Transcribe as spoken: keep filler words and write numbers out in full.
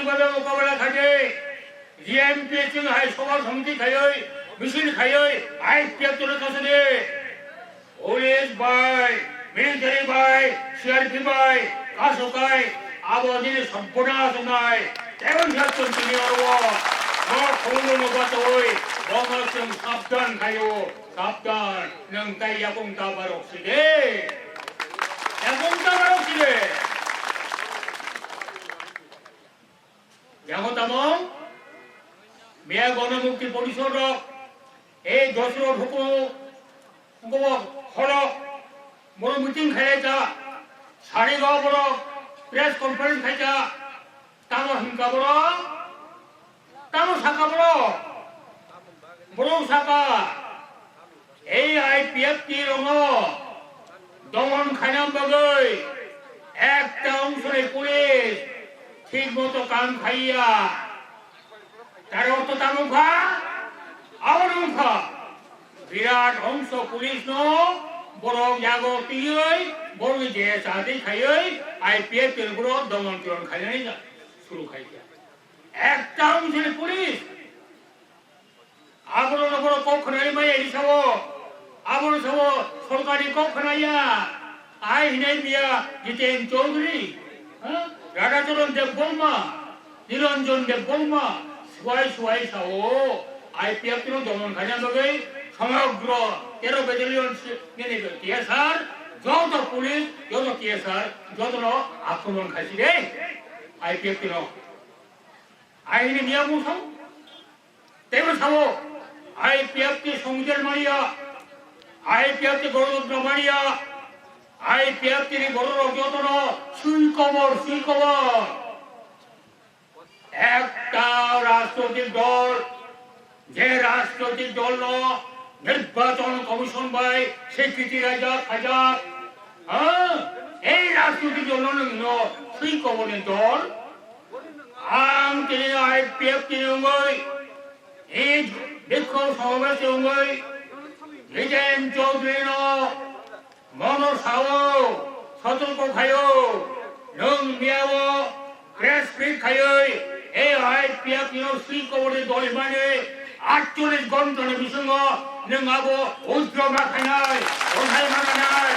Bhabe mokabela khaide, G M P chwng hai sobha somiti khaioi, misil khaioi, I P F tole kasode. Police bai, military bai, C R P bai, kasokai, abo jini sombona asonai. Tebon jat chwng tini oro, no khulungo no batoi, bono chwng sabdan khaio, sabdan, nwng tai yakung ta barok side. Yakung ta barok side. Yango tamo, miya Gono Mukti Porishod rok, ei dosro hukumu, hukumu horo, boro meeting khailai ta, sari go boro press conference khai ta, tamo hinka boro, tamo saka boro, boro saka, Ei I P F T rongo domon khaina bagwi ekta ongsoroi police thik moto kam khaiya. Taro to tamo kha, abo wngkha. Birat ongso police no borok yago twiwi borok je chadi khaiwi I P F T borok domon kiron khainani suru khaikha. Ekta ongsoroi police Abono nokoro kok khwnai maya ri sao. Abono sao sorkari kok khwnai ya. Ai hinai biya Jiten Chaudhary. Ha? Radhacharan Debbarma, Niranjan Debbarma, suai suai sao. I P F T no domon khaina bagwi somogro tero battalion si-, nini T S R, joto police, joto T S R, joto no akromon khaisi de. I P F T no. Aini niya musang. Tebo sabo, I P F T songjer mania, I P F T gorojotno mania, I P F T ni bororok jotono sui kobor, sui kobor. Ekta rajnoitik dol, je rajnoitik dolno nirbachon commission bai swikriti raijak, khaijak, ha? Ei rajnoitik dolno nwngno sui koborni dol, Ang tini I P F T ni wngwi, ei bikkhok samabes ni wngwi, Jiten Chaudhary no mono sao, sotorko khaio, nwng miyao press meet khaioi, ei I P F T no sui koborni dol himani, atchollis ghonta ni bisingo nwng abo withdraw ma khainai, othai ma nanai,